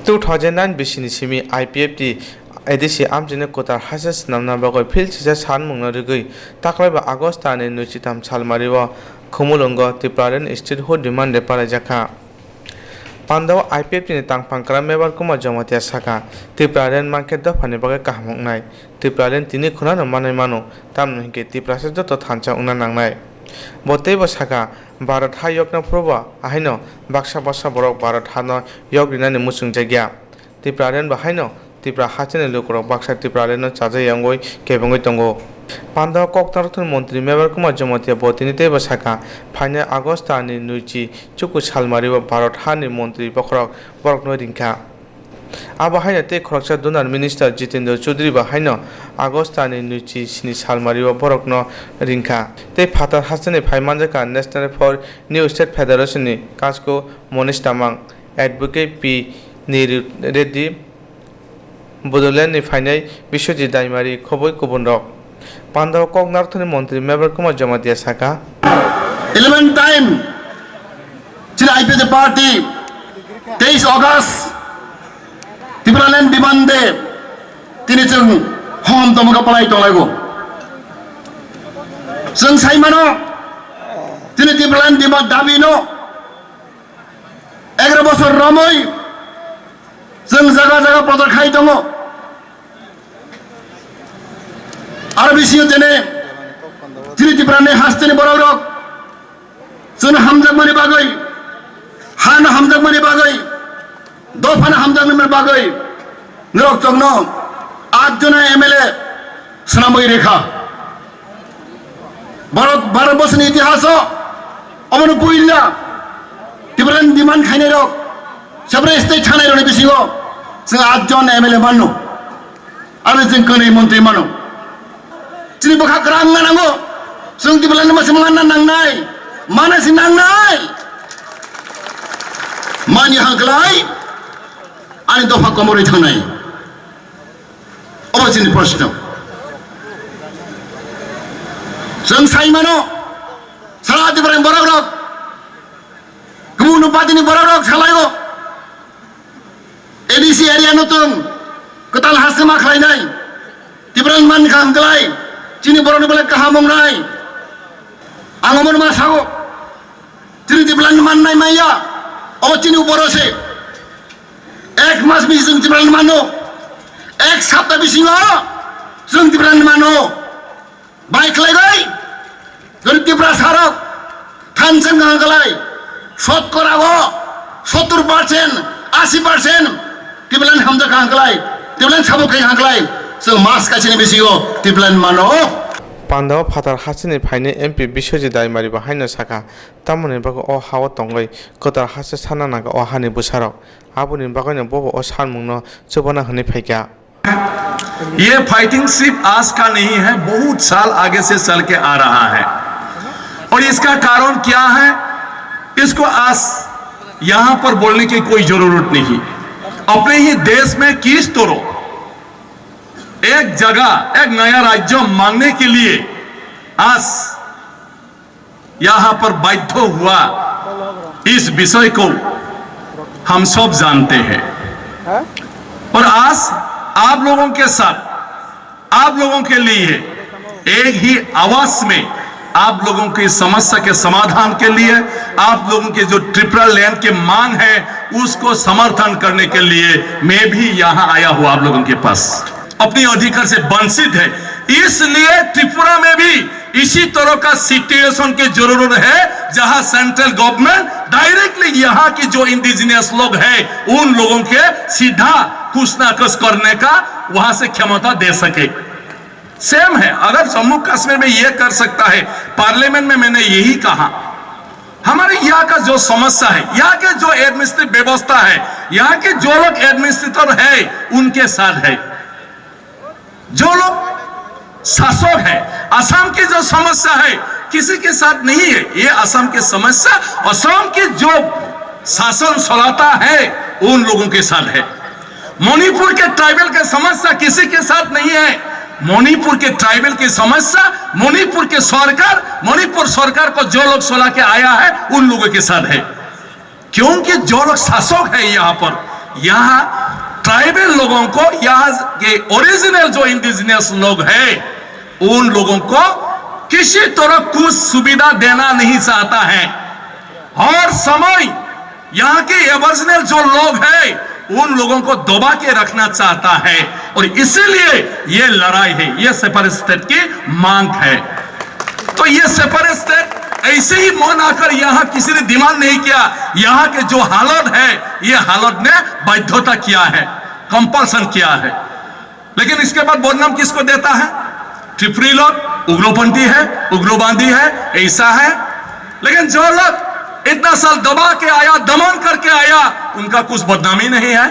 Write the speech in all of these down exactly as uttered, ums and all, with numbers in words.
Two thousand nine bisini simi I P F T A D C amchini kwtal haste swnamna bagwi phil sisa sanmungno rwgwi taklaiba August talni nwichitam salmario Khumulwngo Tipraland Statehood demand de palaijak kha. Pandao I P F T ni tangphang kwrak Mebar Kumar Jamatia sakha, Tipraland mankhe dophani bagwi kaham wngnai. Tipraland tini khunano manwi mano, tamni hwnkhe Tiprasa joto thansa wngna nangnai. Bo teibo sakha, Bharat ha yokna phuru bo ahaino baksa baksa borok Bharat hano yok rinani muchungjakya. Tipraland bo haino Tipra hasteni lukurok baksa Tipralandno chajak ya wngwi kebengwi tongo. Pandao kok narwkthani montri Mebar Kumar Jamatia bo tini teibo sakha, phainai August talni nwichi chuku salmario Bharat hani montri bokhorok borokno ringkha. Abo haino tei khoroksa Dunar Minister Jitendra Chaudhary bo haino August talni nwichi sini salmario borokno ringkha. Tei phatar hasteni phai manjakha National for New State Federation ni Kasku Monish Tamang, Advocate P Niri Reddy, Bodoland ni phainai Biswajit Daimari khoboi kubunrok. Pandao kok narwkthani montri Mebar Kumar Jamatia sakha, eleven time chini I P F T party teis August Tipraland demand de tini chwng hom tomok palai tonglaigo. Chwng sai mano tini Tipraland demand dabi no egaro bosor romwi chwng jaga jaga prochar khai tongo. Aro bisingo tene chini Tiprani hasteni borok rok chwngno hamjakmani bagwi, hano hamjakmani bagwi, dophano hamjakmani bagwi norok chwngno atjona M L A swnamwi rikha. Bharat, Bharat borsoni itihaso omono puila Tipraland demand khainai rok, separate state thanai rokni bisingo chwng atjon M L A mano. Aro chwng kwnwi montri mano. Chini bwkha kwrang wngna nango. Chwng Tipraland mase manna nangnai. Mana si nangnai. Mani hangklai. Ani dopha komorwi thangnai. Obo chini proshno. Chwng sai mano, sara Tiprani borok rok, kubun party ni borok rok salai o, A D C area no chwng kwtal haste ma khlainai, Tiprani man kha hwnkhlai, chini borok ni belai kaham wngnai. Ang omo ma sao, chini Tiprani mannai maya, obo chini upor o se. Ek mas bisi chwng Tiprani mano. Ek sapta bisingo chwng Tiprani mano. Bai khlai bai. Jodi Tiprasa rok thansa wngkha hwnkhe lai, sotkora o sottur percent, asi percent Tiprani hamjak kha hwnkhe lai, Tiprani sabuk khai hwnkhe lai, chwng mas kaisani bisingo Tiprani mano. Pandao phatar hasteni phainai M P Biswajit Daimari bo haino sakha, tamoni bagwi o ha-o tongwi kwtal haste sanna nangkha o hani bwsarok. Aboni bagwino bobo o sanmungno chubana hwnwi phaikha. ये फाइटिंग सिर्फ आज का नहीं है, बहुत साल आगे से चल के आ रहा है। और इसका कारण क्या है, इसको आज यहाँ पर बोलने की कोई जरूरत नहीं। अपने ही देश में किस तरह एक जगह, एक नया राज्य मांगने के लिए आज यहाँ पर बाध्य हुआ, इस विषय को हम सब जानते हैं। और आज आप लोगों के साथ, आप लोगों के लिए एक ही आवाज में आप लोगों की समस्या के समाधान के लिए, आप लोगों के जो ट्रिपल लैंड की मांग है, उसको समर्थन करने के लिए मैं भी यहाँ आया हूँ आप लोगों के पास। अपने अधिकार से वंचित है, इसलिए त्रिपुरा में भी इसी तरह का सिचुएशन की जरूरत है, जहां सेंट्रल गवर्नमेंट डायरेक्टली यहाँ की जो इंडिजिनियस लोग हैं, उन लोगों के सीधा कुछ ना कुछ करने का वहां से क्षमता दे सके। सेम है, अगर जम्मू कश्मीर में ये कर सकता है, पार्लियामेंट में मैंने यही कहा, हमारे यहाँ का जो समस्या है, यहाँ के जो एडमिनिस्ट्रेटिव व्यवस्था है, यहाँ के जो लोग एडमिनिस्ट्रेटर है, उनके साथ है। जो लोग शासक है, असम की जो समस्या है, किसी के साथ नहीं है। ये असम की समस्या, असम के जो शासन चलाता है, उन लोगों के साथ है। मणिपुर के ट्राइबल की समस्या किसी के साथ नहीं है। मणिपुर के ट्राइबल की समस्या, मणिपुर के सरकार, मणिपुर सरकार को जो लोग चला के आया है, उन लोगों के साथ है। क्योंकि जो लोग शासक है यहाँ पर, यहाँ ट्राइबल लोगों को, यहाँ के ओरिजिनल जो इंडिजिनस लोग हैं, उन लोगों को किसी तरह कुछ सुविधा देना नहीं चाहता है। हर समय यहाँ के एबोरिजिनल जो लोग हैं, उन लोगों को दबा के रखना चाहता है और इसीलिए ये लड़ाई है, ये सेपरेट स्टेट की मांग है। तो ये सेपरेट स्टेट ऐसे ही मन आकर यहाँ किसी ने डिमांड नहीं किया। यहाँ के जो हालत है, ये हालत ने बाध्यता किया है, कंपल्सन किया है। लेकिन इसके बाद बदनाम किसको देता है? त्रिपुरी लोग उग्रपंथी है, उग्रवादी है, ऐसा है। लेकिन जो लोग इतना साल दबा के आया, दमन करके आया, उनका कुछ बदनामी नहीं है।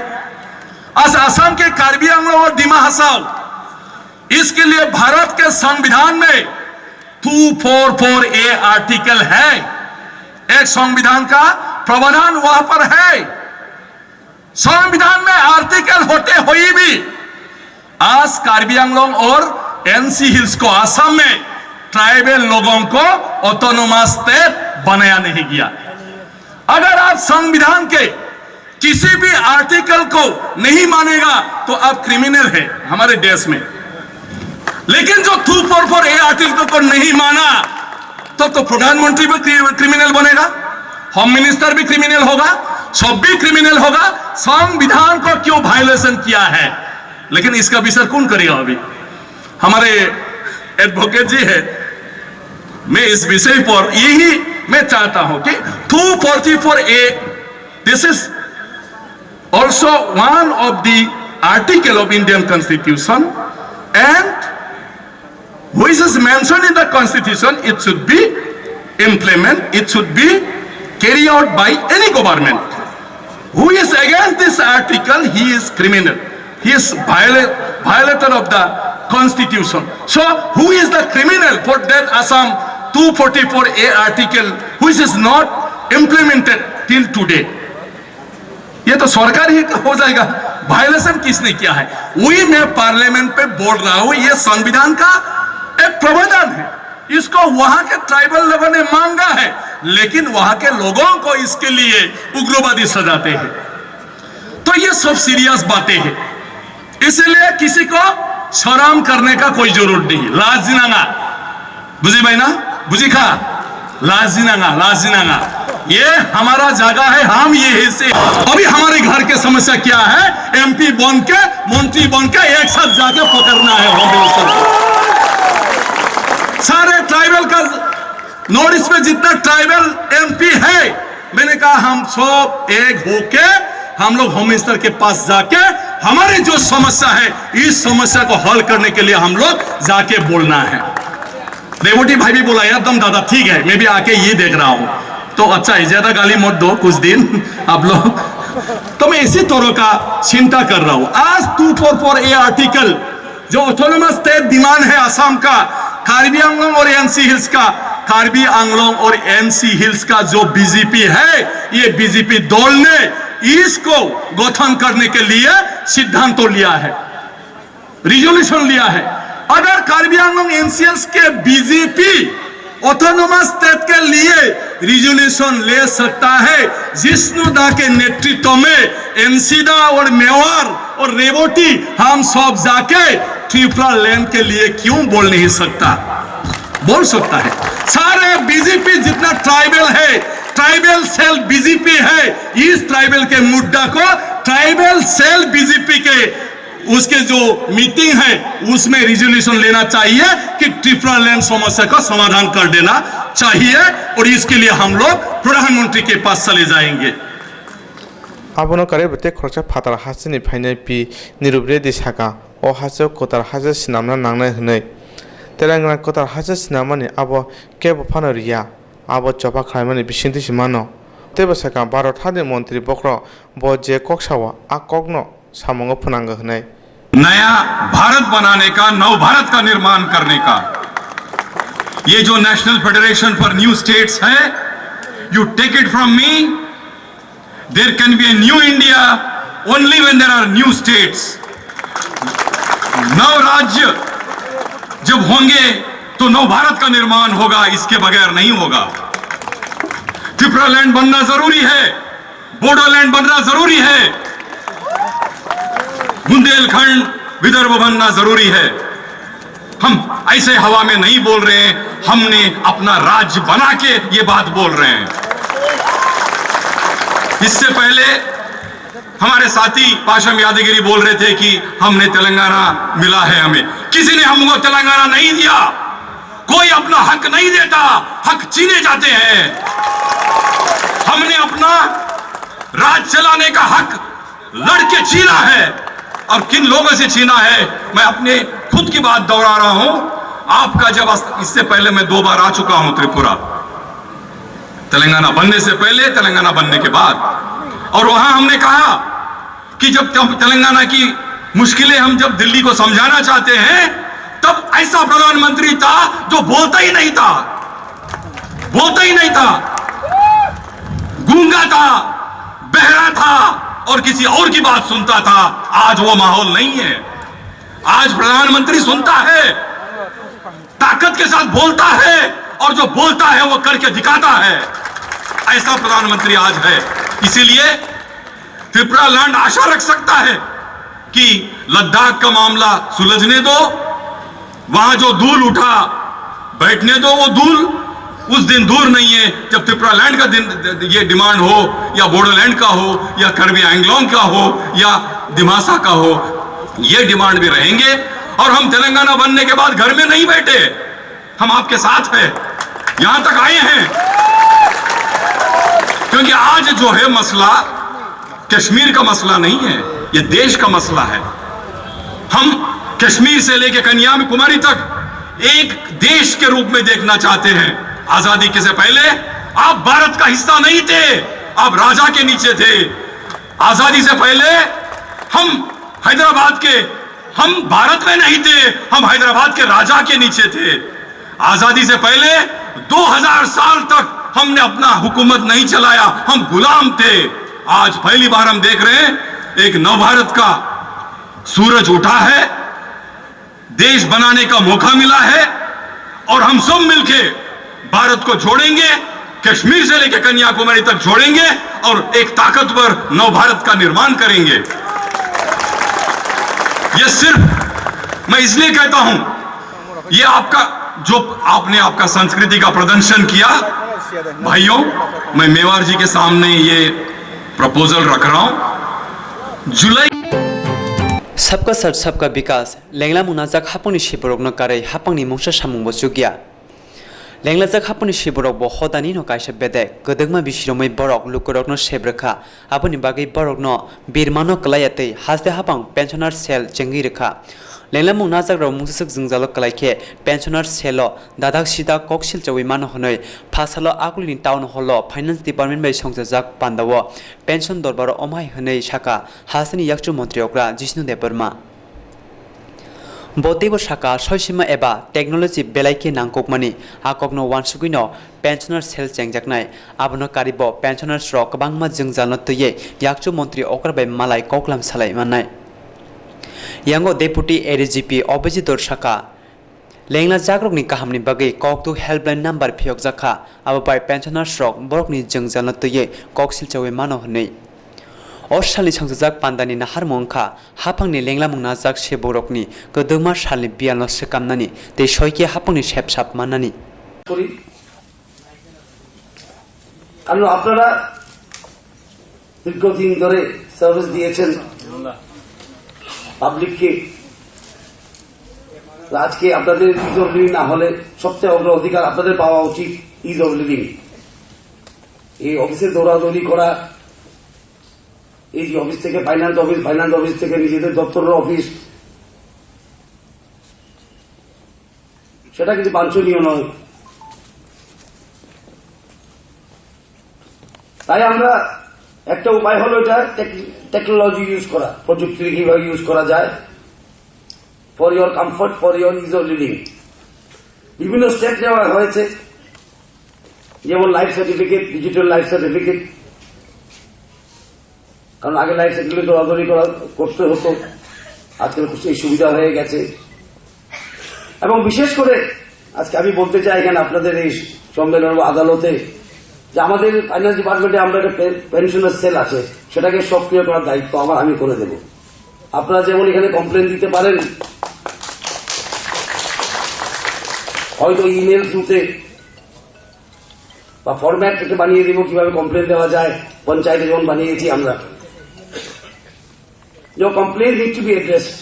आज असम के कार्बी आंगलोंग और दिमा हासाओ, इसके लिए भारत के संविधान में टू फोर फोर ए आर्टिकल है, एक संविधान का प्रावधान वहां पर है। संविधान में आर्टिकल होते हुए भी आज कार्बी आंगलोंग और एनसी हिल्स को, असम में ट्राइबल लोगों को ऑटोनोमस स्टेट बनाया नहीं गया। अगर आप संविधान के किसी भी आर्टिकल को नहीं मानेगा तो आप क्रिमिनल है हमारे देश में। लेकिन जो टू फोर फोर ए आर्टिकल को नहीं माना, तो, तो प्रधानमंत्री भी क्रि-, क्रिमिनल बनेगा, होम मिनिस्टर भी क्रिमिनल होगा, सब भी क्रिमिनल होगा। संविधान को क्यों वायलेशन किया है? लेकिन इसका विचार कौन करेगा अभी? हमारे एडवोकेट जी है, मैं इस विषय पर यही मैं चाहता हूं कि two forty four A, this is also one of the article of Indian Constitution, and which is mentioned in the Constitution, it should be implement, it should be carry out by any government. Who is against this article, he is criminal. He is viola-, violator of the Constitution. So, who is the criminal for that Assam two forty-four A article, which is not implemented till today? ये तो सरकार ही हो जाएगा, वायलेशन किसने किया है? वही मैं पार्लियामेंट पे बोल रहा हूँ, ये संविधान का एक प्रावधान है, इसको वहां के ट्राइबल लोगों ने मांगा है, लेकिन वहां के लोगों को इसके लिए उग्रवादी सजाते हैं। तो ये सब सीरियस बातें हैं, इसलिए किसी को शर्म करने का कोई जरूरत नहीं। लाज दिनांगा, बुझी भाई ना? बुझी खा? लाज दिनांगा, लाज दिनांगा। ये हमारा जगह है, हम ये हिस्से। अभी हमारे घर के समस्या क्या है? एमपी बन के, मंत्री बन के एक साथ जाके पकड़ना है होम मिनिस्टर को। सारे ट्राइबल का, नॉर्थ ईस्ट में जितना ट्राइबल एमपी है, मैंने कहा हम सब एक होके हम लोग होम मिनिस्टर के पास जाके हमारी जो समस्या है, इस समस्या को हल करने के लिए हम लोग जाके बोलना है। रेवती भाई भी बोला, "एकदम दादा ठीक है, मैं भी आके ये देख रहा हूँ।" तो अच्छा है, ज्यादा गाली मत दो कुछ दिन आप लोग। तो मैं इसी तरह का चिंता कर रहा हूँ। आज टू फोर फोर ए आर्टिकल जो ऑटोनोमस स्टेट डिमांड है असम का, कार्बी आंगलोंग और एनसी हिल्स का, कार्बी आंगलोंग और एनसी हिल्स का जो बीजेपी है, ये बीजेपी दल ने इसको गठन करने के लिए सिद्धांत लिया है, रिजोल्यूशन लिया है। अगर कार्बी आंगलोंग एनसी हिल्स के बीजेपी ऑटोनोमस स्टेट के लिए रिजोल्यूशन ले सकता है, जिष्णु दा के नेतृत्व में एनसी दा और मेवार और रेवती, हम सब जाके त्रिपुरा लैंड के लिए क्यों बोल नहीं सकता? बोल सकता है। सारे बीजेपी जितना ट्राइबल है, ट्राइबल सेल बीजेपी है, इस ट्राइबल के मुद्दा को ट्राइबल सेल बीजेपी के उसके जो मीटिंग है, उसमें रिजोल्यूशन लेना चाहिए कि त्रिपुरा लैंड समस्या का समाधान कर देना चाहिए, और इसके लिए हम लोग प्रधानमंत्री के पास चले जाएंगे। Abono karwi bwtwi khoroksa phatar hasteni phainai Pi Nirup Reddy saka, o haste kwtal haste swnamna nangnai hwnwi. Telengana kwtal haste swnamani abo kebo phano rwya, abo choba khlaimani bisingtwi se mano. Teibo saka, Bharat hani montri bokhorok bo je kok sao, a kokno samungo phwnango hwnwi. नया भारत बनाने का, नव भारत का निर्माण करने का ये जो national federation for new states है, you take it from me, there can be a new India only when there are new states. नव राज्य जब होंगे तो नव भारत का निर्माण होगा, इसके बगैर नहीं होगा। त्रिपुरा लैंड बनना जरूरी है, बोडोलैंड बनना जरूरी है, बुंदेलखंड विदर्भ बनना जरूरी है। हम ऐसे हवा में नहीं बोल रहे हैं, हमने अपना राज्य बना के ये बात बोल रहे हैं। इससे पहले हमारे साथी पाशम यादगिरी बोल रहे थे कि हमने तेलंगाना मिला है हमें। किसी ने हमको तेलंगाना नहीं दिया। कोई अपना हक नहीं देता, हक छीने जाते हैं। हमने अपना राज चलाने का हक लड़के छीना है। और किन लोगों से छीना है, मैं अपने खुद की बात दोहरा रहा हूं। आपका जब अस-, इससे पहले मैं दो बार आ चुका हूं त्रिपुरा, तेलंगाना बनने से पहले, तेलंगाना बनने के बाद, और वहां हमने कहा कि जब तम-, तेलंगाना की मुश्किलें हम जब दिल्ली को समझाना चाहते हैं, तब ऐसा प्रधानमंत्री था जो बोलता ही नहीं था, बोलता ही नहीं था, गूंगा था, बहरा था और किसी और की बात सुनता था। आज वो माहौल नहीं है। आज प्रधानमंत्री सुनता है, ताकत के साथ बोलता है और जो बोलता है वो करके दिखाता है। ऐसा प्रधानमंत्री आज है। इसीलिए त्रिपुरा लैंड आशा रख सकता है कि लद्दाख का मामला सुलझने दो, वहां जो धूल उठा, बैठने दो वो धूल। उस दिन दूर नहीं है जब त्रिपुरा लैंड का दिन, ये डिमांड हो, या बोडोलैंड का हो, या करबी एंगलोंग का हो, या दिमासा का हो, ये डिमांड भी रहेंगे। और हम तेलंगाना बनने के बाद घर में नहीं बैठे, हम आपके साथ हैं, यहां तक आए हैं। क्योंकि आज जो है मसला, कश्मीर का मसला नहीं है, ये देश का मसला है। हम कश्मीर से लेके कन्याकुमारी तक एक देश के रूप में देखना चाहते हैं। आजादी के से पहले आप भारत का हिस्सा नहीं थे, आप राजा के नीचे थे। आजादी से पहले हम हैदराबाद के, हम भारत में नहीं थे, हम हैदराबाद के राजा के नीचे थे। आजादी से पहले दो हज़ार साल तक हमने अपना हुकूमत नहीं चलाया, हम गुलाम थे। आज पहली बार हम देख रहे हैं, एक नवभारत का सूरज उठा है, देश बनाने का मौका मिला है और हम सब मिलके भारत को जोड़ेंगे, कश्मीर से लेकर कन्याकुमारी तक जोड़ेंगे और एक ताकतवर नवभारत का निर्माण करेंगे। ये सिर्फ मैं इसलिए कहता हूं, ये आपका, जो आपने आपका संस्कृति का प्रदर्शन किया, भाइयों, मैं मेवाड़ जी के सामने ये प्रपोजल रख रहा हूं। जुलाई सबका साथ सबका विकास, lenglamung najak hapangni siborokno karwi hapangni mungsa samungbo chukya. Lenglajak hapangni siborokbo hodanino kaisa bedek, kwdwkma bisiromwi borok lukurokno sebrwkha. Aboni bagwi borokno birmano kwlaiya tei haste hapang pensioner cell chengwi rwkha. Lenglamung najakrok mungsaswk jwngjalo kwlaikhe pensioner cell-o dadak sidak kok silchawi mano hwnwi Phasalo Akulini Town Hall-o Finance Department bai songchajak pandao pension dorbaro omhai hwnwi sakha hasteni yakchu montri okra Jishnu Debbarma. Bo teibo sakha, soisima eba technology belai khe nangkukmani, a kokno uansugwino pensioner cell chengjaknai. Abono karibo pensioners rok kwbangma jwngjalno twiwi yakchu montri okra bai malai koklam salai mannai. Yango Deputy A D G P Abhijit Dor sakha, lengla jakrokni kahamni bagwi koktu helpline number phiyokjakha, abo bai pensioners rok borokni jwngjalno twiwi kok silchawi mano hwnwi. O salni songchajak pandani naharmung wngkha, haphangni lenglamung najak sebukrokni kwdwma salni biyalno swkamnani tei soikhe haphangni sepsap mannani. করি। কারণ আপনারা দীর্ঘদিন ধরে সার্ভিস দিয়েছেন পাবলিককে। তো আজকে আপনাদের ইজ অফ লিভিং না হলে সবচেয়ে অগ্রাধিকার আপনাদের পাওয়া উচিত ইজ অফ লিভিং। এই অফিসে দৌড়াদৌড়ি করা, এই যে অফিস থেকে ফাইন্যান্স অফিস, ফাইন্যান্স অফিস থেকে নিজেদের দপ্তরের অফিস, সেটা কিন্তু বাঞ্ছনীয় নয়। তাই আমরা একটা উপায় হলো এটা টেক-, টেকনোলজি ইউজ করা, প্রযুক্তি কিভাবে ইউজ করা যায় for your comfort, for your ease of living। বিভিন্ন স্টেপ নেওয়া হয়েছে, যেমন life certificate, digital life certificate, কারণ আগে লাইফ সার্টিফিকেট দৌড়াদৌড়ি করা, করতে হতো, আজকাল খুব এই সুবিধা হয়ে গেছে। এবং বিশেষ করে আজকে আমি বলতে চাই এখানে আপনাদের এই সম্মেলন বা আদালতে যে আমাদের ফাইন্যান্স ডিপার্টমেন্টে আমরা একটা পে-, পেনশনের সেল আছে, সেটাকে সক্রিয় করার দায়িত্ব আমার, আমি করে দেব। আপনারা যেমন এখানে কমপ্লেন দিতে পারেন, হয়তো ইমেল থ্রুতে বা ফরম্যাট থেকে বানিয়ে দিব কিভাবে কমপ্লেন দেওয়া যায়, পঞ্চায়েতে যেমন বানিয়েছি আমরা। Your complaint need to be addressed.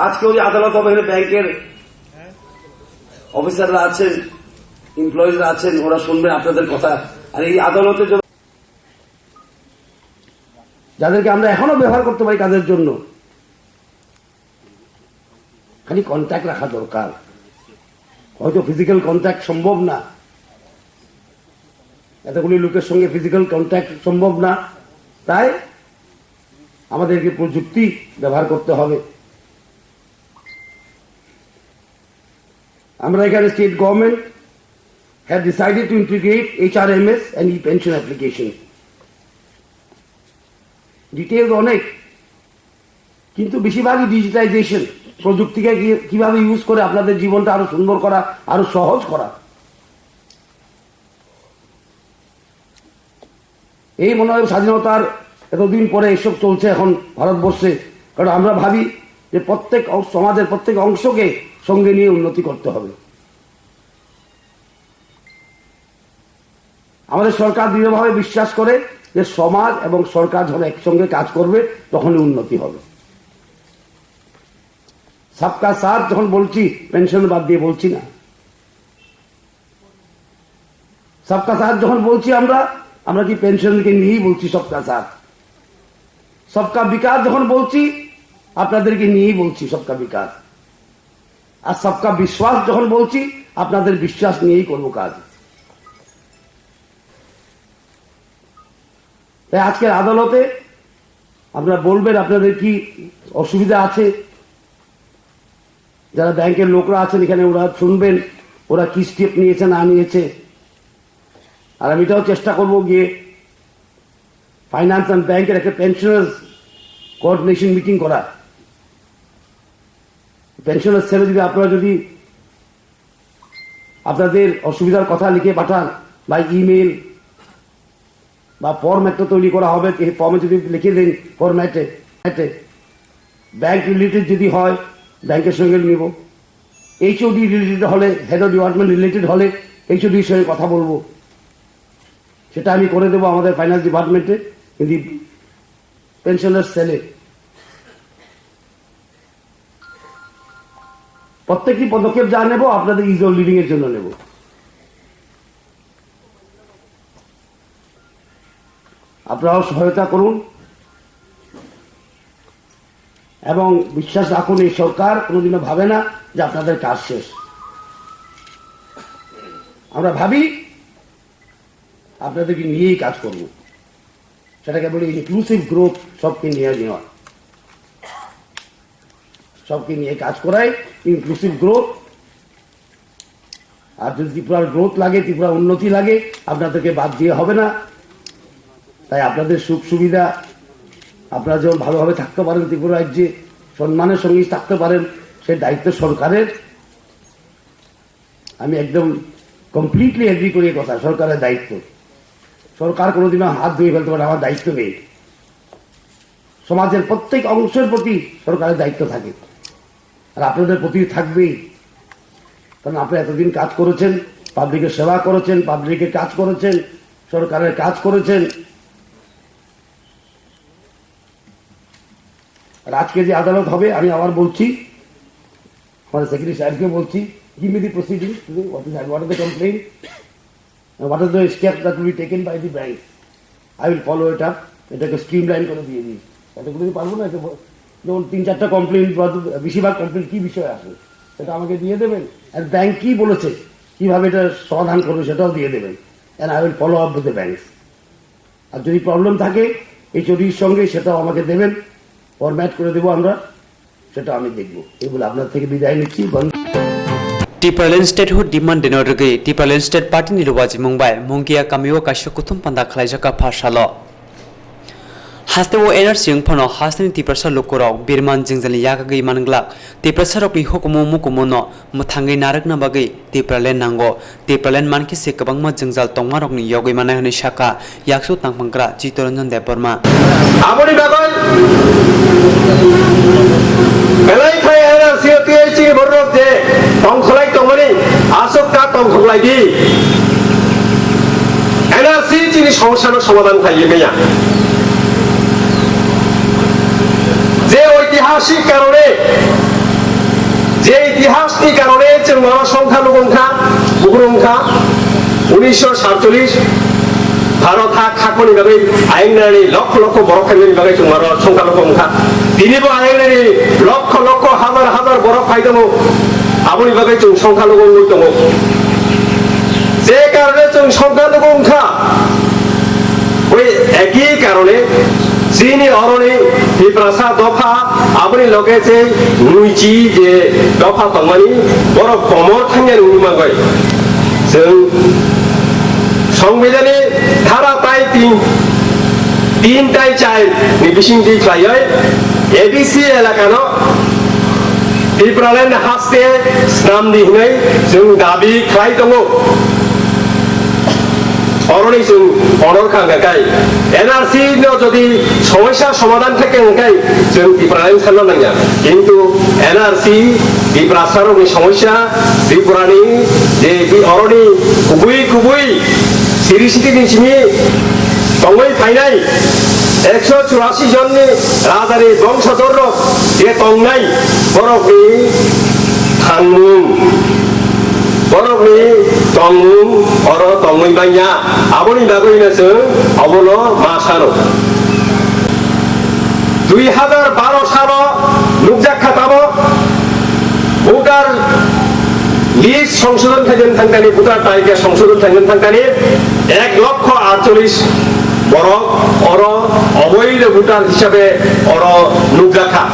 আজকে ওই আদালত হবে, এখানে ব্যাংকের অফিসাররা আছেন, এমপ্লয়িজরা আছেন, ওরা শুনবেন আপনাদের কথা। আর এই আদালতে যদি যাদেরকে আমরা এখনো ব্যবহার করতে পারি কাজের জন্য, খালি কন্ট্যাক্ট রাখা দরকার। হয়তো ফিজিক্যাল কন্ট্যাক্ট সম্ভব না, এতগুলি লোকের সঙ্গে ফিজিক্যাল কন্ট্যাক্ট সম্ভব না, তাই আমাদেরকে প্রযুক্তি ব্যবহার করতে হবে। আমরা এখানে state government have decided to integrate H R M S and e-pension application. Details অনেক, কিন্তু বেশিরভাগই ডিজিটাইজেশন, প্রযুক্তিকে কি-, কিভাবে ইউজ করে আপনাদের জীবনটা আরো সুন্দর করা, আরো সহজ করা। এই মনে হয় স্বাধীনতার এতদিন পরে এসব চলছে এখন ভারতবর্ষে, কারণ আমরা ভাবি যে প্রত্যেক অং-, সমাজের প্রত্যেক অংশকে সঙ্গে নিয়ে উন্নতি করতে হবে। আমাদের সরকার দৃঢ়ভাবে বিশ্বাস করে যে সমাজ এবং সরকার যখন একসঙ্গে কাজ করবে, তখনই উন্নতি হবে। সবকা সাথ যখন বলছি, পেনশন বাদ দিয়ে বলছি না। সবকা সাথ যখন বলছি আমরা, আমরা কি পেনশনকে নিয়েই বলছি সবকা সাথ? সবকা বিকাশ যখন বলছি, আপনাদেরকে নিয়েই বলছি সবকা বিকাশ। আর সবকা বিশ্বাস যখন বলছি, আপনাদের বিশ্বাস নিয়েই করব কাজ। তাই আজকের আদালতে আপনারা বলবেন আপনাদের কি অসুবিধা আছে, যারা ব্যাংকের লোকরা আছেন এখানে, ওরা শুনবেন ওরা কি স্টেপ নিয়েছে না নিয়েছে। আর আমি এটাও চেষ্টা করব গিয়ে ফাইন্যান্স অ্যান্ড ব্যাংকের একটা পেনশনার্স কোঅর্ডিনেশন মিটিং করা। পেনশনার্স সেলে যদি আপনারা যদি আপনাদের অসুবিধার কথা লিখে পাঠান বা ইমেল বা ফর্ম একটা তৈরি করা হবে, এই ফর্মে যদি লিখে দেন ফরম্যাটে, ব্যাংক রিলেটেড যদি হয়, ব্যাংকের সঙ্গে নিব। এইচওডি রিলেটেড হলে, হেড অফ ডিপার্টমেন্ট রিলেটেড হলে এইচওডির সঙ্গে কথা বলবো, সেটা আমি করে দেবো আমাদের ফাইন্যান্স ডিপার্টমেন্টে। কিন্তু পেনশনার সেলে প্রত্যেকটি পদক্ষেপ যা নেব, আপনাদের ইজ অফ লিভিং এর জন্য নেব। আপনারাও সহায়তা করুন এবং বিশ্বাস রাখুন, এই সরকার কোনোদিনও ভাবে না যে আপনাদের কাজ শেষ। আমরা ভাবি আপনাদেরকে নিয়েই কাজ করব। সেটাকে বলি ইনক্লুসিভ গ্রোথ, সবকে নিয়ে নেওয়া, সবকে নিয়ে কাজ করাই ইনক্লুসিভ গ্রোথ। আর যদি ত্রিপুরার গ্রোথ লাগে, ত্রিপুরার উন্নতি লাগে, আপনাদেরকে বাদ দিয়ে হবে না। তাই আপনাদের সুখ সুবিধা, আপনারা যেমন ভালোভাবে থাকতে পারেন ত্রিপুরা রাজ্যে, সম্মানের সঙ্গে থাকতে পারেন, সেই দায়িত্ব সরকারের। আমি একদম কমপ্লিটলি এগ্রি করি এই কথা, সরকারের দায়িত্ব। সরকার কোনোদিনও হাত ধুয়ে ফেলতে পারে, আমার দায়িত্ব নেই। সমাজের প্রত্যেক অংশের প্রতি সরকারের দায়িত্ব থাকে, আর আপনাদের প্রতি থাকবেই, কারণ আপনি এতদিন কাজ করেছেন, পাবলিকের সেবা করেছেন, পাবলিকের কাজ করেছেন, সরকারের কাজ করেছেন। আর আজকে যে আদালত হবে, আমি আবার বলছি, মানে সেক্রেটারি সাহেবকে বলছি, give me the proceedings today, what is, what are the complaint? And what are the steps that will be taken by the bank? I will follow it up. এটাকে স্ট্রিমলাইন করে দিয়ে দিই। এতগুলো কি পারবো না? এটা ব-, যেমন তিন চারটা কমপ্লেন বা দু-, বেশিরভাগ কমপ্লেন কি বিষয়ে আসে, সেটা আমাকে দিয়ে দেবেন। আর ব্যাংক কি বলেছে, কিভাবে এটা সমাধান করবে, সেটাও দিয়ে দেবেন। And I will follow up with the banks. আর যদি প্রবলেম থাকে এইচওডির সঙ্গে, সেটাও আমাকে দেবেন, ফরম্যাট করে দেবো আমরা, সেটা আমি দেখব। এই বলে আপনার থেকে বিদায় নিচ্ছি। বন্ধ। Tipraland Statehood demand ni rwgwi Tipraland State Party ni rwajimung bai Mungia kamio kaisa kuthum panda khwlaijak kha pha salo. Haste o N R C wng phano hasteni Tiprasa lukurok birman jwngjalni yakagwi man glak. Tiprasarokni hukumu mukumu no mwthangwi narwkna bagwi Tipraland nango. Tipraland mankhe se kwbangma jwngjal tongmarokni yogwi mannai hwnwi sakha yaksu tangphangkra Chittaranjan Debbarma. Aboni bagwi belai khai N R C o twi chini borok je tongkholai tongmani aswk ta tongkholai di. N R C chini somosyano somadhan khlaiwi manya. Je oitihasik karone, je itihasni karone chwng oro songkha lugo wngkha, buphuru wngkha, unisho satcholish Bharot ha khakmani bagwi ayang nani lokho lokho borok khaimani bagwi chwng oro songkha lugo wngkha. Tinibo ayang nani lokho lokho hazar hazar borok khai tongo, aboni bagwi chwng songkha lugo wngwi tongo. Je karone chwng songkha lugo wngkha, oi eki karone chini oroni Tiprasa dopha aboni loge se nuichi je dopha tongmani borok komor thangya nungwi mangoi. Chwng Songbidani dhara tai tin, tin tai char ni bisingtwi khlaiwi A D C elakano Tipraland haste snamdi hwnwi chwng dabi khlai tongo. Oroni chwng honor kha hwnkha kai N R C no jodi somosya somadhan khe hwnkha kai chwng Tipraland sanna nangya. Kintu N R C Tiprasarokni somosya, Tripurani je bi oroni kubui kubui siri siti ni simi tongwi phainai ekso churasi jonni rajani bongsodokrok je tongnai borokni thangmung, borokni tongmung oro tongwi manya. Aboni bagwino chwng obono ma sano. Dui hazar baro salo nukjak kha tabok voter list songsodhon khaijak thangkani, voter tarikha songsodhon khaijak thangkani ek lokho atcholish borok oro oboido voter hisabe oro nukjak kha.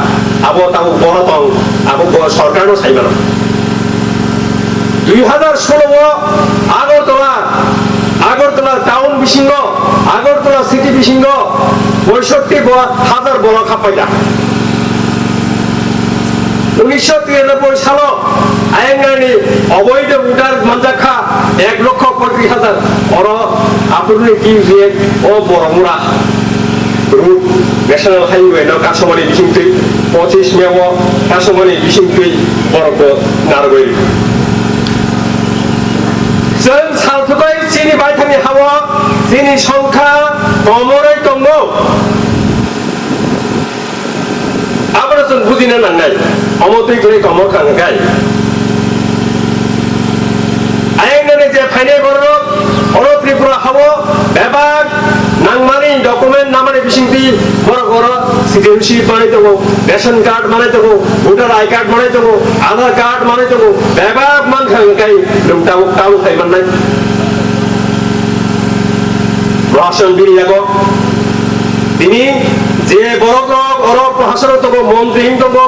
Abo tabuk bono tong, abo bo sorkarno sai mano. Dui hazar solo o Agartala, Agartala town bisingo, Agartala city bisingo poisotti bo-, hazar borok happaida. Unisho tiranoboi salo ayang nani oboido voter manjak kha ek lokho poitris hazar. Oro aphuruni T V F o Boromura road National Highway no kasomani bisingtwi, pochis May o kasomani bisingtwi borok bo narwgwi. Chwng salthogwi chini baithangni ha-o chini songkha komorwi tongo. Abono chwng bujina nangnai, omo twi kwrwi komor kha hwnkhe. Ayang nani je phainai borok oro Tripura ha-o bebak nangmani document namani bisingtwi borok oro citizenship manwi tongo, ration card manwi tongo, voter I card manwi tongo, Aadhaar card manwi tongo, bebak mankha hwnkhe nwng tabuk tabuk khai mannai. Rohorson bini yago tini je borok rok oro prohasano tongo, montri wng tongo,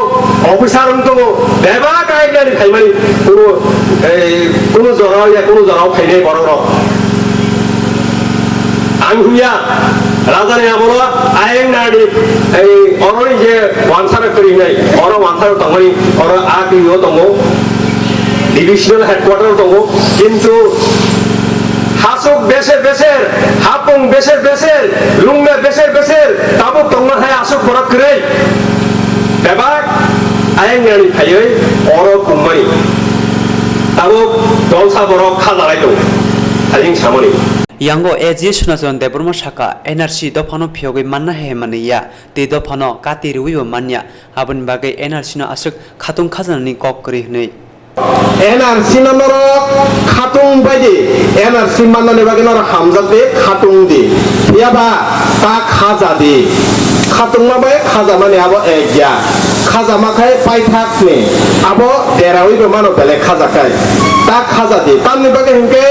officer wng tongo, bebak ayang nani phaimani kuno, ei, kuno jorao ya kuno jorao phainai borok rok. Ang hwnya rajani amolo ayang nani ei oroni je wansara kwrwi hinai oro wansara tongmani oro a twi o tongo. Divisional headquarter tongo, kintu hasuk beser beser, hapung beser beser, lungna beser beser, tabuk tongma hai asuk borok kwrwi. Bebak ayang nani phaiwi oro kummani. Tabuk dolsa borok khajalai tongo, hayung samani. Yango A G Sunacharan Debbarma saka, N R C dophano phiyogwi manna hai manliya, tei dophano kati rwui bo manya, aboni bagwi N R C no aswk khatung khajanani kok kwrwi hwnwi. N R C no norok khatung bai di, N R C mannani bagwi norok hamjak di, khatung di. Phiya ba ta khaja di. Khatungma bai khajamani abo ek ya. Khajama khai paithak ni abo deraui bo mano belai khaja khai. Ta khaja di. Tamni bagwi hinkhe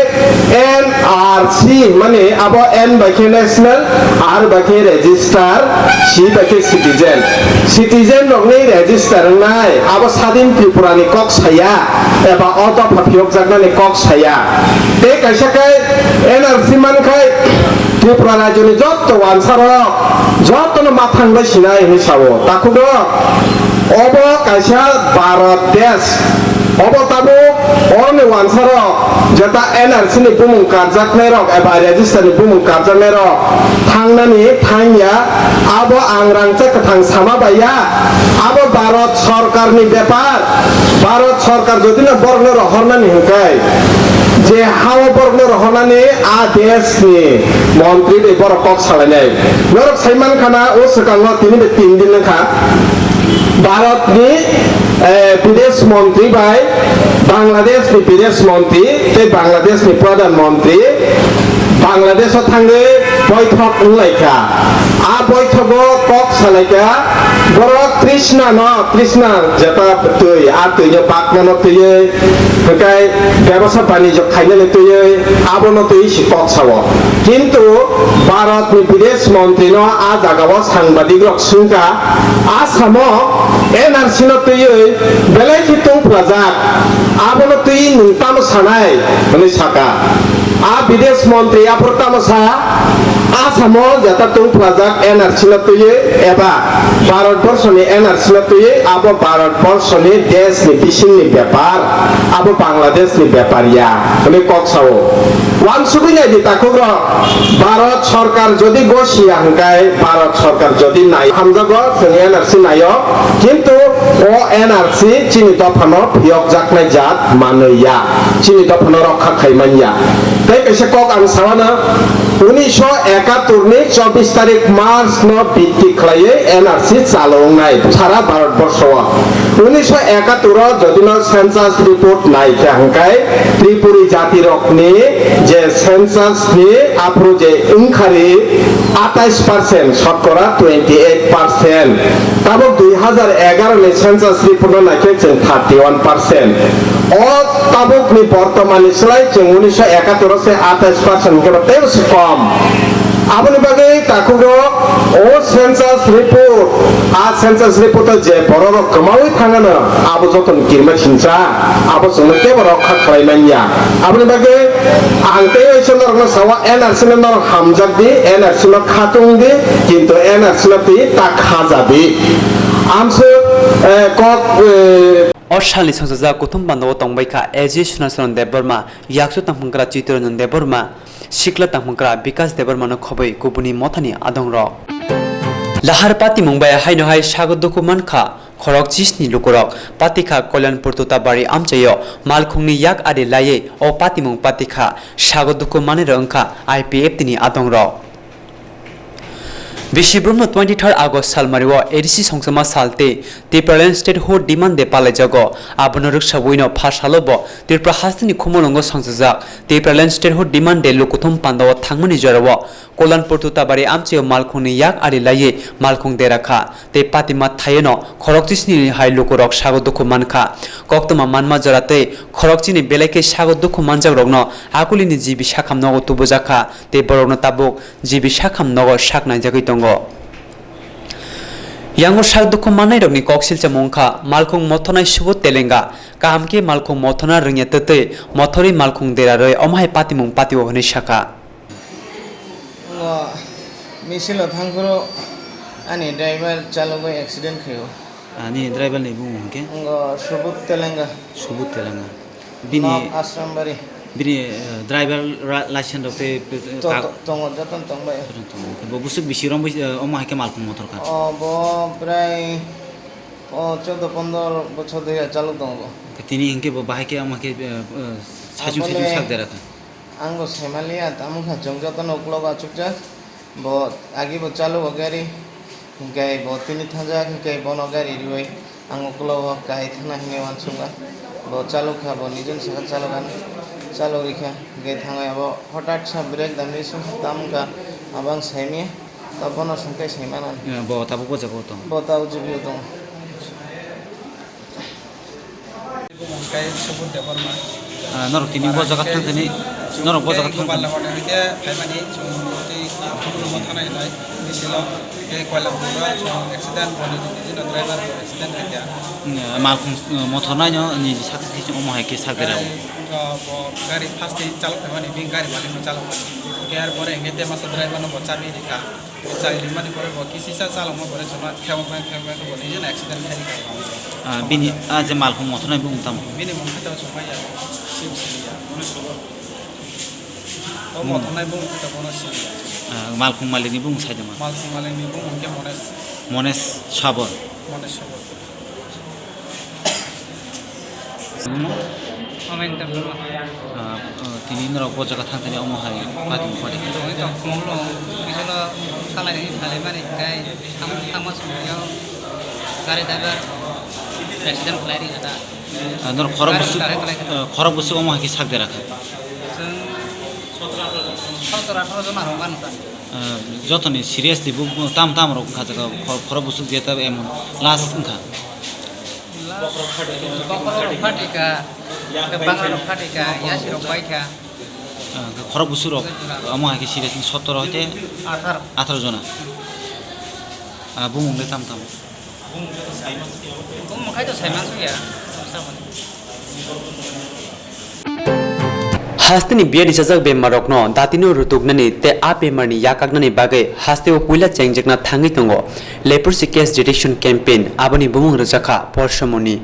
N R C mani abo N bai khe national, R bai khe register, C bai khe citizen. Citizen rokni register wngnai abo sadin Tripura ni kok saya. Eba o dopha phiyokjaknani kok saya. Tei kaisa khe N R C mankhai Tripura rajyoni jotto wansarok, jottono mathang bai sinai hinwi sao. Takhukrok, obo kaisa Bharat desh. Obo tabuk oroni wansarok, jeta N R C ni bumung karjaknairok eba register ni bumung karjaknairok thangnani thangya, abo ang rangchak kwthang sama baiya. Abo Bharat sorkarni bepar. Bharat sorkar jodi no borokno rohornani hwnkhe, je hao borokno rohornani a deshni montri bai borok kok salainai. Norok sai mankha na, o swkango tini bai tin din wngkha. Bharatni, eh, bidesh montri bai Bangladeshni bidesh montri tei Bangladeshni pradhan montri Bangladesho thangwi boithok wnglaikha. A boithogo kok salaikha borok Trishna no, Trishna jeta twi, a twino bakmano twiwi, hwnkhe bebasa banijyo khainani twiwi abono twiwi se kok sao. Kintu Bharatni bidesh montri no a jagao sangbadik rok swngkha, Asamo N R C no twiwi belai khe tongphlajak, abono twiwi nwng tamo sanai? Hwnwi saka. A bidesh montri aphuru tamo sa, Asamo jeta tongphlajak N R C no twiwi eba Bharat borshoni N R C no twiwi, abo Bharat borshoni deshni bisingni bepar, abo Bangladeshni bepar ya, hwnwi kok sao. Uansugwi nai di takhukrok, Bharat sorkar jodi gosiya hwnkhe, Bharat sorkar jodi nai hamjago, chwng N R C naio, kintu o N R C chini dophano phiyokjaknai jat manwi ya, chini dophano rokha khai man ya. Tei kaisa kok ang sao na, unisho ekattor ni chobbish tarik March no bitti khlaiwi N R C chalo wngnai sara Bharat borsho o. Unisho ekattor o jodi no census report nai khe hwnkhe Tripuri jati rok ni je census ni aphuru je wngkhari atais percent, shotkora twenty eight percent. Tabuk dui hazar egaroh ni census report no nai khe chwng thirty one percent. O tabuk ni bortoman ni slai chwng unisho ekattor o se atais percent hwnkhe ba teibo se kom. Aboni bagwi takhukrok o census report, a census report o je borok rok kwmawi thangano, abo joto ni kirima sincha, abo chwngno kebo rokha khlai man ya. Aboni bagwi ang tei waisa norokno sawa, N R C no norok hamjak di, N R C no khatung di, kintu N R C no twi ta khaja di. Amswk, eh, kok, eh, O salni songchajak kuthum pandao tongbai kha A G Sunasran Debbarma, yakchu tangphungkra Chittaranjan Debbarma, sikla tangphungkra Bikas Debbarmano khobwi kubuni mothani adongrok. Lahar patimung bai haino hai sago dukhu mankha khorok chisni lukurok. Patikha Kalyanpur Tutabari amchaio malkhungni yak ari laiwi o patimung patikha, sago dukhu manwirok wngkha I P F T ni adongrok. Bisi borokno twenty third August salmario A D C songchakma sal tei Tipraland Statehood Demand Day palaijago. Abono rwksawino pha salo bo Tripura hasteni Khumulwngo songchajak Tipraland Statehood Demand Day lukuthum pandao thangmani jorao Kalyanpur Tutabari amchaio malkhungni yak ari laiwi malkhung dera kha tei patima thaiyono khorokchisni hai lukurok sago dukhu mankha. Koktwma manma jora tei khorokchini belai khe sago dukhu manjakrokno akulini G B sakham nogo tubujak kha tei borokno tabuk G B sakham nogo sak naijagwi tongo. Yango sak dukhu mannairokni kok silchamo wngkha, malkhung mothornai subut telenga, kaham khe malkhung mothorna rwngya twtwi mothorwi malkhung dera rwi omo hai patimung patio hwnwi sakha. Ngo misilo thangphuru ani driver chalogwi accident khaio. Ani driver ni bumung hwnkhe? Ngo Subut Telenga. Subut Telenga. Bini, nok Asrambari. Bini, eh, driver ra-, license rok tei, eh, To-, kag-, to-, tongo, jotono tongbai. Jotono tongo. Bo bwswk bisi romwi, eh, omo hai khe malkhung motor kha? O, bo prai, o, chaudo pondro bochor dhori chalok tongo bo. Tini hinkhe bo bahai khe omo khe, eh, eh, saichung saichung sak dera kha. Ang bo saimaliya, tamo kha chwng jotono uklogo achukjak. Bo agi bo chalo o gari, hingkai bo tini thangjak, hingkai bono gari riwi ang ukulok o kahai thangna hinwi uansukha. Bo chalo kha, bo nijoni saka chalo gana, chalo rikha, hingkai thangwi abo hotat sa brake damwi sung tam wngkha, abo ang saimanya, ta bono sungkai saimana. Ya, bo tabuk o jaga o tong. Bo tabuk jibio tong. Hwnkhe Subut Debbarma. Ah, norok tini bo jaga thang thani, norok bo jaga thang thani. Hwnkhe phaimani chwng tei, ah, khulumno thanai hinwi Silo, tei Koilakhungo accident, bo niji niji no driver bo accident khaikha. Malkhung mothor naino niji sakha khe omo hai khe sak derao. Gari, bo gari first time chalok khaimani, bini gari malik no chalok kha. Khe ar pore hingke te masa driver no bo chabi rikha. Bo chabi rimani pore bo kisisa chalokma pore chwngno khebokma khebokma khe bo niji no accident khaikha. Ah, bini, ah, je malkhung mothor nai bumung tamo? Bini mung khe to chwngmaya, Sim Siliya. O mothor nai bumung khe to bono siniya. Ah, malkhung malikni bumung sai tongma? Malkhung malikni bumung khe Mones. Mones Sabor. Mones Sabor. Bumung? Omen Debbarma. Ah, ah, tini norok bo jaga thang thani omo hai patung padi. Tongwi tong khumlo, bisono salai nini salai mani kai, thang-, thangma sumyo gari driver accident khlai ri kha da. Ah, norok khorok bwswk, ah, khorok bwswk omo hai khe sak dera kha. Chwng sotoro atharo jona rok ano ta. Ah, jotoni seriously bo, bo tam tam rok wngkha jaga khor-, khorok bwswk jeta emon last wngkha. Bokhorok rok phatika, bangla rok phatika, yasi rok paikha. Ah, khorok bwswk rok omo hai khe seriously sotoro hoite atharo jona. Ah, bumung le tam tam. Bumung khai to sai mansukya. Hasteni biyadi chajak bemarrokno datino rutuknani tei a bemarni yakaknani bagwi hasteo puila chengjakna thangwi tongo Leprosy Case Detection Campaign, aboni bumung rwjakha Porshomoni.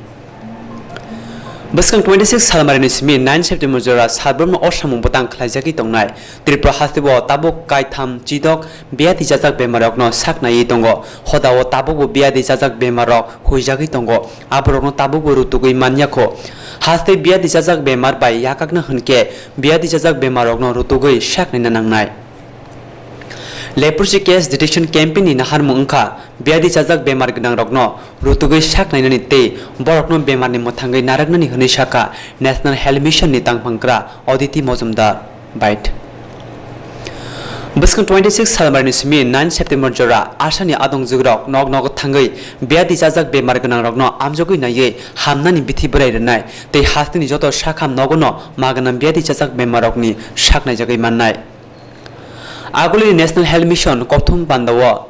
Bwskang twenty six salmarini simi nine September jora Salbrumno o samung bwtang khlaijagwi tongnai. Tripura hasteo tabuk kaitham chidok biyadi chajak bemarrokno sak naiwi tongo. Hodao tabukbo biyadi chajak bemarrok huijagwi tongo. Aborokno tabukbo rutugwi manya kho. Haste biyadi chajak bemar bai yakakna hwnkhe biyadi chajak bemarrokno rutugwi sak naina nangnai. Leprosy Case Detection Campaign ni naharmung wngkha biyadi chajak bemar gwnangrokno rutugwi sak nainani tei borokno bemarni mwthangwi narwknani hwnwi sakha National Health Mission ni tangphangkra Aditi Mojumdar. Bait. Bwskang twenty six salmarini simi nine September jora Asani adongjugrok nok nogo thangwi biyadi chajak bemar gwnangrokno amjogwi naiwi hamnani bithi bwrai rwnai tei hasteni joto sakham nogono magwnang biyadi chajak bemarrokni sak naijagwi mannai. Agulini National Health Mission kokthum pandao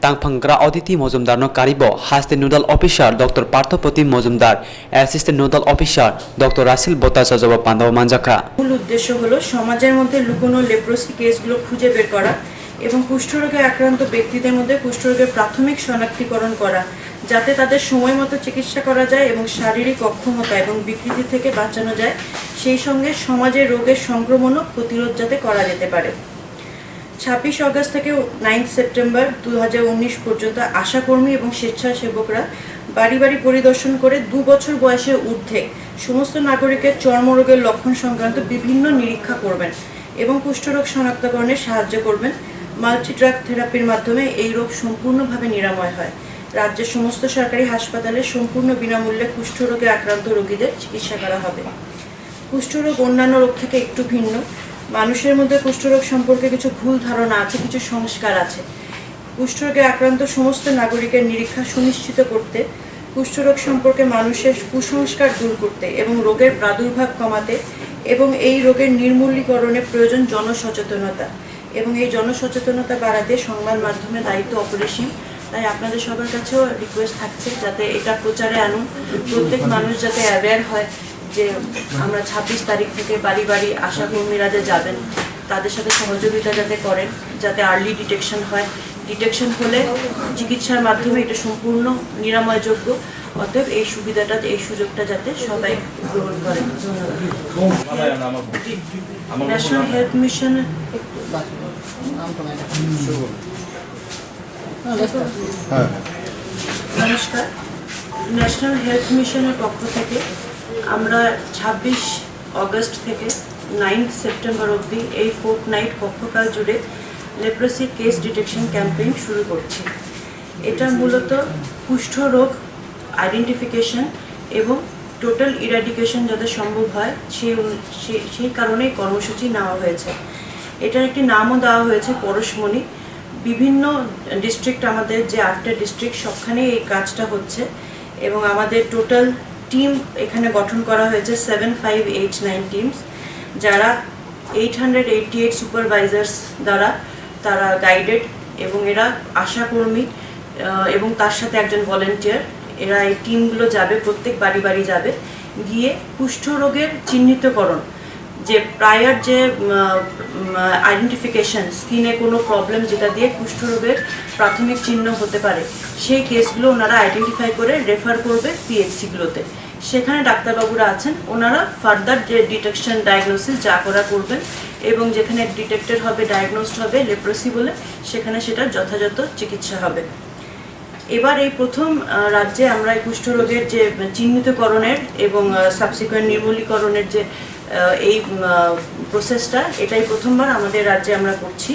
tangphangkra Aditi Mojumdarno karibo haste Nodal Officer Doctor Parthopati Mojumdar, Assistant Nodal Officer Doctor Rasil Bhattacharya bo pandao manjakha. মূল উদ্দেশ্য হলো সমাজের মধ্যে লুকোনো লেপ্রোসি কেসগুলো খুঁজে বের করা এবং কুষ্ঠরোগে আক্রান্ত ব্যক্তিদের মধ্যে কুষ্ঠরোগের প্রাথমিক শনাক্তিকরণ করা, যাতে তাদের সময় মতো চিকিৎসা করা যায় এবং শারীরিক অক্ষমতা এবং বিকৃতি থেকে বাঁচানো যায়, সেই সঙ্গে সমাজে রোগের সংক্রমণও প্রতিরোধ যাতে করা যেতে পারে। ছাব্বিশ আগস্ট থেকে নাইন্থ সেপ্টেম্বর দুই হাজার উনিশ পর্যন্ত আশাকর্মী এবং স্বেচ্ছাসেবকরা বাড়ি বাড়ি পরিদর্শন করে দু বছর বয়সের ঊর্ধ্বে সমস্ত নাগরিকের চর্মরোগের লক্ষণ সংক্রান্ত বিভিন্ন নিরীক্ষা করবেন এবং কুষ্ঠরোগ শনাক্তকরণে সাহায্য করবেন। মাল্টি ড্রাগ থেরাপির মাধ্যমে এই রোগ সম্পূর্ণভাবে নিরাময় হয়। রাজ্যের সমস্ত সরকারি হাসপাতালে সম্পূর্ণ বিনামূল্যে কুষ্ঠরোগে আক্রান্ত রোগীদের চিকিৎসা করা হবে। কুষ্ঠরোগ অন্যান্য রোগ থেকে একটু ভিন্ন। মানুষের মধ্যে কুষ্ঠরোগ সম্পর্কে কিছু ভুল ধারণা আছে, কিছু সংস্কার আছে। কুষ্ঠরোগে আক্রান্ত সমস্ত নাগরিকের নিরীক্ষা সুনিশ্চিত করতে, কুষ্ঠরোগ সম্পর্কে মানুষের কুসংস্কার দূর করতে এবং রোগের প্রাদুর্ভাব কমাতে এবং এই রোগের নির্মূলীকরণে প্রয়োজন জনসচেতনতা। এবং এই জনসচেতনতা বাড়াতে সংবাদ মাধ্যমে দায়িত্ব অপরিসীম। তাই আপনাদের সবার কাছেও রিকোয়েস্ট থাকছে যাতে এটা প্রচারে আনুন, প্রত্যেক মানুষ যাতে অ্যাওয়্যার হয় যে আমরা ছাব্বিশ তারিখ থেকে বাড়ি বাড়ি আশা কর্মীরা যে যাবেন, তাদের সাথে সহযোগিতা যাতে করেন, যাতে আর্লি ডিটেকশন হয়। ডিটেকশন হলে চিকিৎসার মাধ্যমে এটা সম্পূর্ণ নিরাময়যোগ্য। অতএব এই সুবিধাটা, এই সুযোগটা যাতে সবাই গ্রহণ করেন। ধন্যবাদ। ন্যাশনাল হেলথ মিশনের হ্যাঁ। নমস্কার। ন্যাশনাল হেলথ মিশনের পক্ষ থেকে আমরা ছাব্বিশ আগস্ট থেকে নাইন্থ সেপ্টেম্বর অবধি এই ফোর্টনাইট পক্ষকাল জুড়ে লেপ্রোসি কেস ডিটেকশন ক্যাম্পেইন শুরু করছি। এটা মূলত কুষ্ঠ রোগ আইডেন্টিফিকেশন এবং টোটাল ইরাডিকেশন যাতে সম্ভব হয়, সেই অনু-, সেই, সেই কারণে এই কর্মসূচি নেওয়া হয়েছে। এটার একটি নামও দেওয়া হয়েছে পরশমণি। বিভিন্ন ডিস্ট্রিক্ট, আমাদের যে আটটা ডিস্ট্রিক্ট, সবখানেই এই কাজটা হচ্ছে এবং আমাদের টোটাল টিম এখানে গঠন করা হয়েছে seven five eight nine teams, যারা eight hundred eighty eight supervisors দ্বারা তারা গাইডেড এবং এরা আশা কর্মী, আহ, এবং তার সাথে একজন ভলেন্টিয়ার। এরা এই টিমগুলো যাবে, প্রত্যেক বাড়ি বাড়ি যাবে, গিয়ে কুষ্ঠ রোগের চিহ্নিতকরণ, যে প্রায়র যে আইডেন্টিফিকেশন, স্কিনে কোনো প্রবলেম যেটা দিয়ে কুষ্ঠ রোগের প্রাথমিক চিহ্ন হতে পারে, সেই কেসগুলো ওনারা আইডেন্টিফাই করে রেফার করবে পিএইচসিগুলোতে। সেখানে ডাক্তারবাবুরা আছেন, ওনারা ফার্দার যে ডিটেকশন, ডায়াগনোসিস যা করা করবেন, এবং যেখানে ডিটেক্টেড হবে, ডায়াগনোসড হবে লেপ্রোসি বলে, সেখানে সেটার যথাযথ চিকিৎসা হবে। এবার এই প্রথম, আহ, রাজ্যে আমরা এই কুষ্ঠরোগের যে চিহ্নিতকরণের এবং সাবসিকুয়েন্ট নির্মূলীকরণের যে, আহ, এই প্রসেসটা, এটাই প্রথমবার আমাদের রাজ্যে আমরা করছি।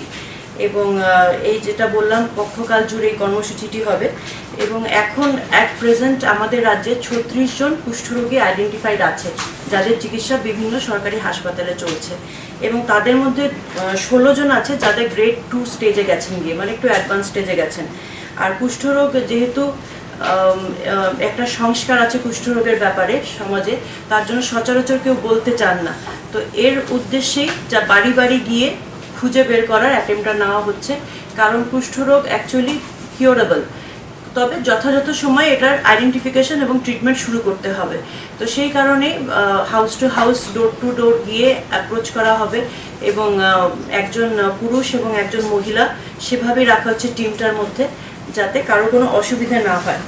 এবং আহ, এই যেটা বললাম, পক্ষকাল জুড়ে এই কর্মসূচিটি হবে। এবং এখন অ্যাট প্রেজেন্ট আমাদের রাজ্যে ছত্রিশ জন কুষ্ঠরোগী আইডেন্টিফাইড আছে, যাদের চিকিৎসা বিভিন্ন সরকারি হাসপাতালে চলছে। এবং তাদের মধ্যে আহ, ষোলো জন আছে যাদের গ্রেড টু স্টেজে গেছেন গিয়ে, মানে একটু অ্যাডভান্স স্টেজে গেছেন। আর কুষ্ঠরোগ যেহেতু আম, আহ, একটা সংস্কার আছে কুষ্ঠরোগের ব্যাপারে সমাজে, তার জন্য সচরাচর কেউ বলতে চান না। তো এর উদ্দেশ্যেই যা বাড়ি বাড়ি গিয়ে খুঁজে বের করার অ্যাটেম্পটা নেওয়া হচ্ছে, কারণ কুষ্ঠরোগ অ্যাকচুয়ালি কিওরেবল। তবে যথাযথ সময়ে এটার আইডেন্টিফিকেশন এবং ট্রিটমেন্ট শুরু করতে হবে। তো সেই কারণে house to house, door to door গিয়ে অ্যাপ্রোচ করা হবে এবং আহ, একজন আহ, পুরুষ এবং একজন মহিলা সেভাবেই রাখা হচ্ছে টিমটার মধ্যে, যাতে কারো কোনো অসুবিধা না হয়।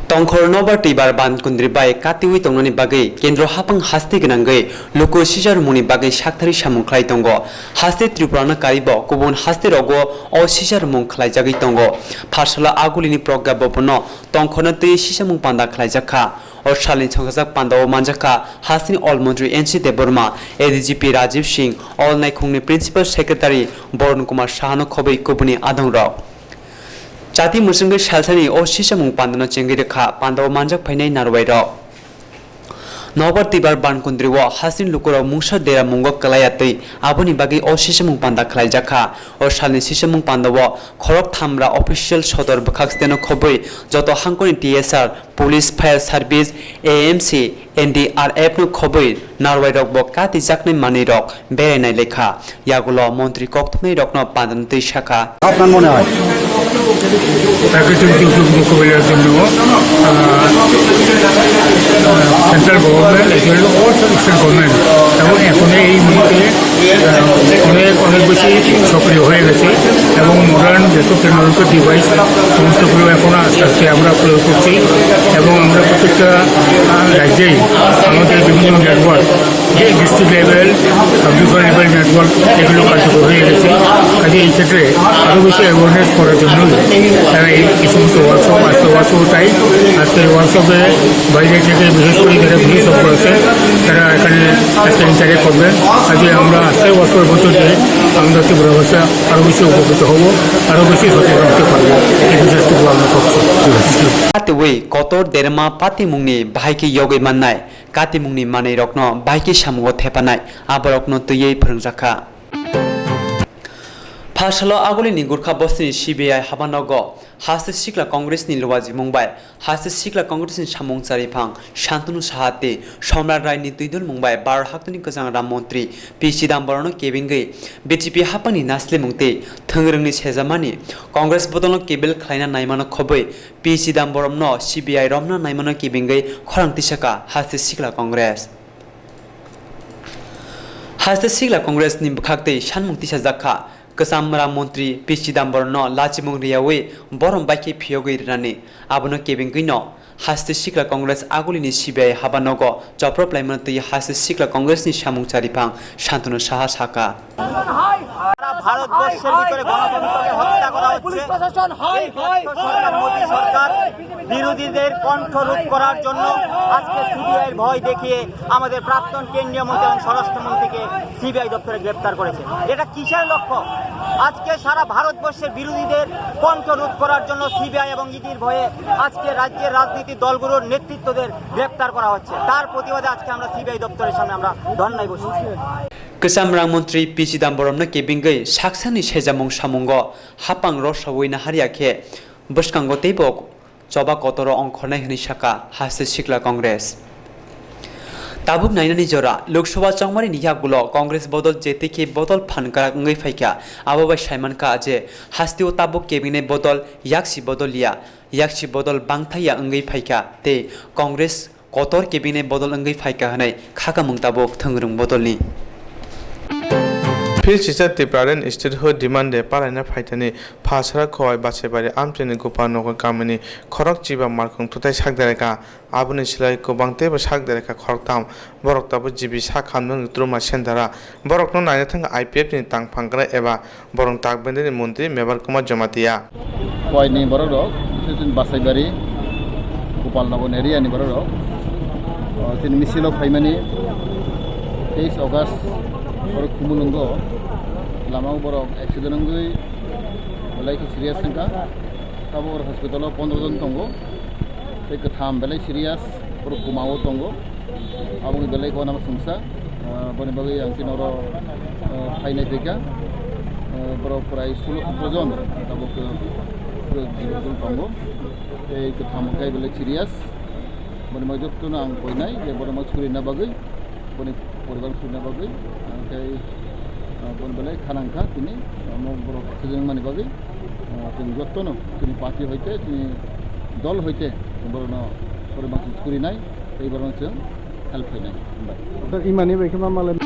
Tongkhor nobar twibar ban kundri bai katiwi tongnani bagwi kendro hapang haste gwnangwi luku sijarmungni bagwi sakthari samung khlai tongo. Haste Tripurano karibo kubun haste rogo o sijarmung khlaijagwi tongo. Pharsalo agulini Pragya Bhavanno tongkhorno twi sisamung panda khlaijak kha. O salni chongchajak pandao manjak kha hasteni Ol Montri N C Debbarma, A D G P Rajiv Singh, Ol Naikhungni Principal Secretary Borun Kumar Sahano khobwi kubuni adongrok. Chati mwswngwi salsani o sisamung pandano chengwi rwkha, pandao manjak phainai narwai rok. Nobar twibar ban kundri o hasteni lukurok mungsa dera mungo kwlaiya twi aboni bagwi o sisamung panda khlaijak kha. O salni sisamung pandao khorok thamra official sodor bwkhak steno khobwi joto hangkoni T S R, Police, Fire Service, A M C, N D R F no khobwi narwai rok bo kati jaknai manwi rok berai nai lekha. Yagulo montri kokthumnai rokno pandano twi sakha. আপনার মনে হয়? প্রাকৃতিক দুর্যোগ মোকাবিলার জন্য, আহ, আহ, central government as well as state government এবং এখন এই মুহূর্তে, আহ, অনেক, অনেক বেশি সক্রিয় হয়ে গেছে এবং মডার্ন যত টেকনোলজিক্যাল ডিভাইস সমস্তগুলো এখন আস্তে আস্তে আমরা প্রয়োগ করছি এবং আমরা প্রত্যেকটা, আহ, রাজ্যেই আমাদের বিভিন্ন নেটওয়ার্ক যে district level, sub division level network এগুলো কার্যকর হয়ে গেছে। কাজে এই ক্ষেত্রে আরও বেশি অ্যাওয়ারনেস করার জন্যই তারা এই, এই সমস্ত ওয়ার্কশপ, আজকে ওয়ার্কশপ তাই আজকে ওয়ার্কশপে বাইরে থেকে বিশেষ করে যারা বিশেষজ্ঞ আছেন তারা এখানে আজকে ইন্টারেক্ট করবেন। কাজে আমরা আজকের ওয়ার্কশপের মধ্য দিয়ে আমরা ত্রিপুরাবাসীরা আরও বেশি উপকৃত হব, আরও বেশি সচেতন হতে পারবো। এই বিশেষ আমরা করছি। Katiwi kotor derma patimungni bahai khe yogwi mannai. Katimungni manwirokno bahai khe samungo thepanai, aborokno twiwi phwrwngjakha. Pharsalo agulini Gurkha bostini C B I habanogo haste sikla Congressni luajimung bai haste sikla Congressni samung chariphang Shantanu Saha tei Somrat Raini twidulmung bai Bharat haktwini kwchang Ram Montri P Chidambaramno kebengwi B J P haphangni naslimung tei thwngrwngni sejamani Congress bodolno kebel khlaina naimano khobwi P Chidambaramno C B I romna naimano kebengwi khorang tisakha haste sikla Congress. Haste sikla Congress ni bwkhaktwi sanmung tisajakha, kwcham Ram Montri P Chidambaramno lachimung riyawi borom baikhe phiyogwi rwnani. Abono kebengwino haste sikla Congress agulini C B I habanogo choprop laimano twi haste sikla Congress ni samung chariphang Shantanu Saha sakha. সারা ভারতবর্ষের ভিতরে গণতন্ত্রকে হত্যা করা হচ্ছে। এই ব্যর্থ সরকার, মোদী সরকার বিরোধীদের কণ্ঠ রোধ করার জন্য আজকে সিবিআইর ভয় দেখিয়ে আমাদের প্রাক্তন কেন্দ্রীয় মন্ত্রী এবং স্বরাষ্ট্রমন্ত্রীকে সিবিআই দপ্তরে গ্রেপ্তার করেছে। এটা কিসের লক্ষ্য? আজকে সারা ভারতবর্ষের বিরোধীদের কণ্ঠ রোধ করার জন্য সিবিআই এবং ইডির ভয়ে আজকে রাজ্যের রাজনৈতিক দলগুলোর নেতৃত্বদের গ্রেপ্তার করা হচ্ছে। তার প্রতিবাদে আজকে আমরা সিবিআই দপ্তরের সামনে আমরা ধর্নায় বসেছি। Kwcham Ram Montri P Chidambaramno kebengwi saksani sejamung samungo hapang rosawi naharya khe bwskango teibo choba kotoro ongkhornai hwnwi sakha haste sikla Congress. Tabuk nainani jora, Lok Sabha chongmani ni yagulo Congress bodol J T K bodol phan kwrak wngwi phaikha. Abo bai saimankha je hasteo tabuk kebingnai bodol yaksi bodol ya, yaksi bodol bangthai ya wngwi phaikha tei Congress kotor kebingnai bodol wngwi phaikha hwnwi khakamung tabuk thwngrwng bodolni. Phil sisa Tipraland statehood demand de palaina phaithani Phasara Khowai Basaibari Amchaini Gopal Nagar kamini khorok chiba malkhung twtai sakdarekha. Aboni silai kwbang teibo sak dereka khoroktham. Borok tabuk G B sak hamjakni twrwngma sendara. Borokno naina thangkha I P F ni tangphang gwnai eba borokni tak bendini montri Mebar Kumar Jamatia. Koini borok rok, chini Basaibari, Gopal Nagar area ni borok rok. O, chini misilo phaimani teis August borok Khumulwngo lamao borok accident wngwi belai khe serious wngkha. Tabuk oro hospital o pondro jon tongo. Tei kwtham belai serious, borok komao tongo. Aboni belai khe uanama chwngsa, ah, boni bagwi ang chini oro, ah, phainai phaikha. Ah, borok prai sulo sotro jon tabuk, ah, tongo. Tei kwtham khe belai serious. Boni bagwi jotono ang koinai je borok no surina bagwi. Boni poribar surina bagwi, ah, tei, ah, boni belai khanang kha tini, ah, omo borok sujung mani bagwi, ah, chwng jotono chini party hoite, chini dol hoite chwng borokno borok bangsi surinai tei borokno chwng help khainai. Hambai. Tok imani bai khe ma malai